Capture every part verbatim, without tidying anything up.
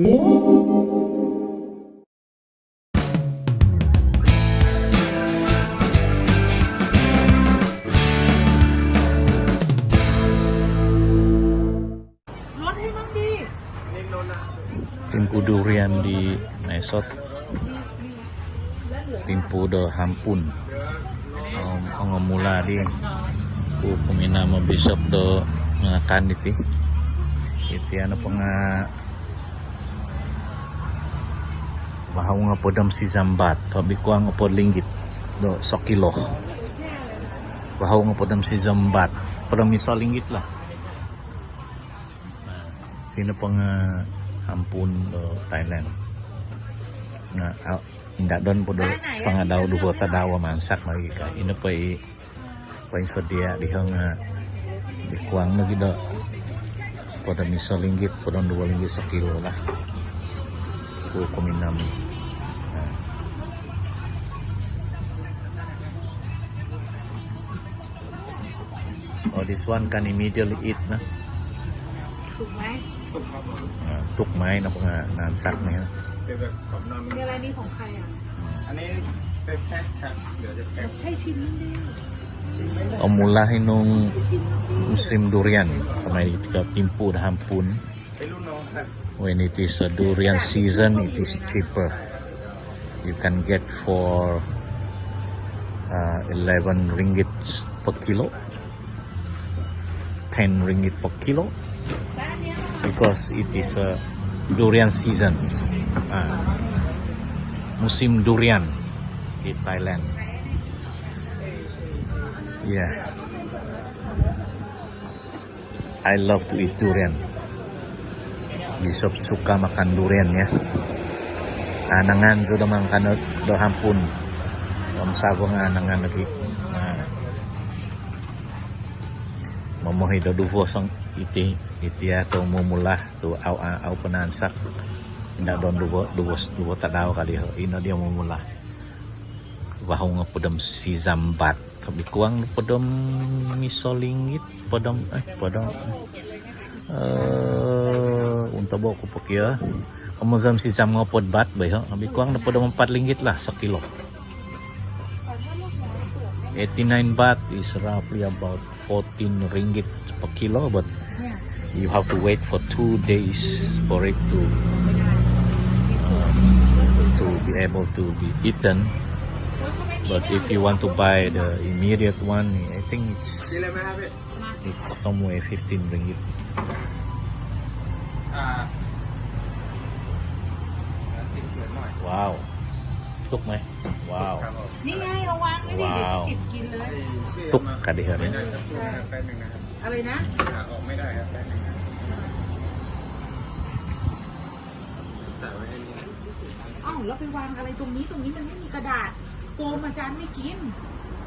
Timpu durian di Mae Sot. Timpu do hampun. Om, ongomula di ku kuminam o bisop do mangakan diti. Iti ano po nga vahu ngopod om sizam baht, hobi kuang ngopod linggit do sokilo. Vahu ngopod om sizam baht, hopod om iso linggit lah. Nah, iti nopo nga hampun do Thailand. Nah, au, inda don po do sangadau duvo tadau mansak lagi ka. Ino po i poinsodia diho nga di kuang nogi do hopod om iso linggit, hopod om duvo linggit sokilo lah. Ku kuminam. Nah. Oh, this one can immediately eat นะ ถูกไหม อ่า ถูกไหมนะ พวกนั้นสักไหมฮะ เป็นแบบกรอบนอกนุ่มใน ใน อันนี้ของใครอ่ะ อันนี้เป็นแพ็คครับ เดี๋ยวจะแพ็ค ใช่ชิ้นนี้ Omula hinung musim durian, kamai iti ka timpu do hampun. When it is a durian season, it is cheaper. You can get for, uh, eleven ringgit per kilo, ten ringgit per kilo, because it is a durian seasons. Ah, musim durian di Thailand. Yeah. I love to eat durian. Bisop suka makan durian, ya. Anangan zou do mangakan do hampun. Om sawo nga anangan lagi. Nah. Momohi do duvo song iti, iti ya tu mumula tu au, au, au po nansak. Inda don duvo, duvo, duvo tadau kali ho. Ino dia mumula. Vahu ngopod om sizam baht. Hobi kuang hopod om iso linggit, hopod om, eh, hopod om, eh, untobo ku po kio. Om sizam ngopod baht bo iho. Hobi kuang hopod om apat linggit lah sokilo. Eighty-nine baht is roughly about fourteen ringgit per kilo, but you have to wait for two days for it to, uh, to be able to be eaten. But if you want to buy the immediate one, I think it's, it's somewhere fifteen ringgit. อ่า Wow. ถูกไหม Wow. นี่ไง เอาวางไว้ดิ ว้าว เดี๋ยวจิบกินเลย ไอ้ ตุ๊กกะดิเหรอ ไม่ได้ครับ แป๊บนึงนะครับ อะไรนะ หาออกไม่ได้ครับ แป๊บนึงนะ ใส่ไว้ให้นี่ อ้าว แล้วไปวางอะไรตรงนี้ ตรงนี้มันไม่มีกระดาษ โฟมอาจารย์ไม่กิน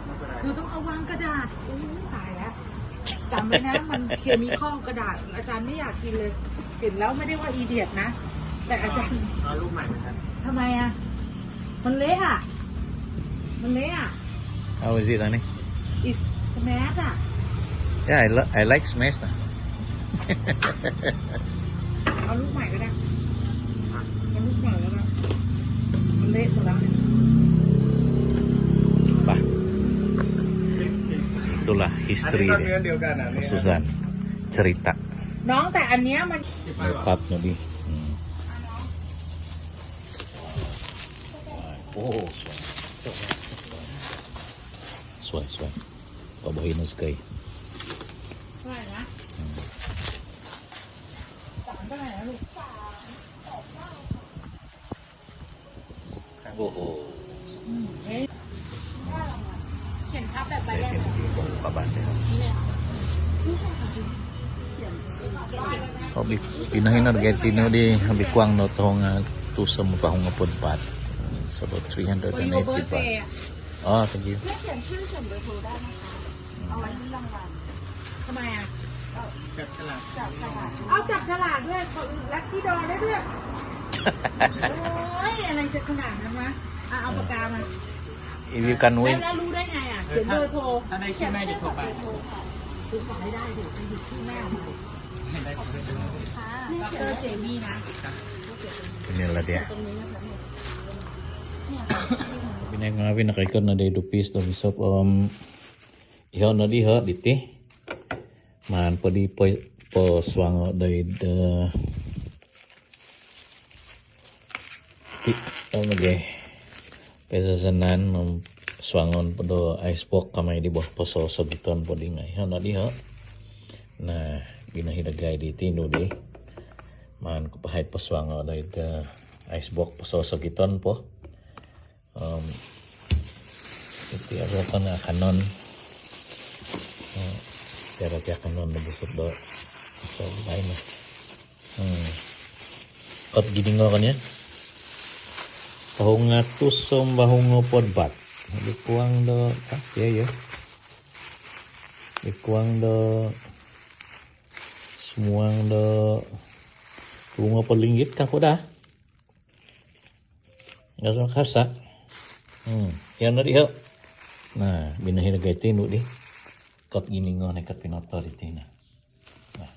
ไม่เป็นไร คือต้องเอาวางกระดาษ โอ้ย ตายแล้ว จำไว้นะ มันเคมีคอลกระดาษ อาจารย์ไม่อยากกินเลย เห็นแล้วไม่ได้ว่าอีเดียตนะ แต่อาจารย์ เอาลูกใหม่ไหมครับ ทำไมอะ มันเละอะ มันเละอะ How is it, honey? It's smash อะ Yeah, I, lo- I like smash นะ เอาลูกใหม่ก็ได้ เอาลูกใหม่ก็ได้ มันเละหมดแล้วเนี่ย Bah. Itulah history dia. Susuzan cerita. น้อง แต่อันเนี้ยมัน Melipat tadi. Hmm. Oh, suai. Suai, suai. Pabahin na sekali. Hmm. Oho. เขียนทับแบบใบแรก Hobi, pinahinar gai tino di, hobi kuang no tohong, ah, tuso mo vahu ngopod baht. It's about three hundred and eighty baht. Oh, thank you. เขียนชื่อ เขียนเบอร์โทรได้นะคะ เอาไว้ที่รางวัล ทำไมอะ จับฉลาก จับฉลาก เอาจับฉลากด้วย ขอลัคกี้ดอได้ด้วย โอ้ย อะไรจะขนาดนั้นวะ อ่ะ เอาปากกามา If you can win. แล้ว แล้วรู้ได้ไงอะ เขียนเบอร์โทร ถ้าได้ชื่อแม่จะโทรไป เขียนชื่อกับเบอร์โทรค่ะ ซื้อของไม่ได้ เดี๋ยวไปหยิบชื่อแม่ออกมา ไม่ได้ ค่ะ ดอกเตอร์เจมี่นะ Inilah dia. Binaik ngawi nakaikot no do id opis do misop om iho no diho diti. Maan po di po posuango do id ti om ge pesasanan om suangon po do ice box kamai di boh pososogiton po di ngai. Iho no diho. Nah, binohi dagai di tinu di. Maan ku pahai posuango do id ice box pososogiton po. Um, iti aru kan akanon. Um, tiada ti akanon do busuk do. So, lain lah. Hmm. Kot giningo kan ya. Tohu ngatus om tohu ngopod bat. Lebih kurang do, ah, ya, ya. Lebih kurang do, sumuang do, tohu ngopod linggit kah kuda. Nggak salah kasa. Hmm, ya no diho. Nah, binohi dagai tinu di. Kot giningo no kot pinoto di tina. Nah.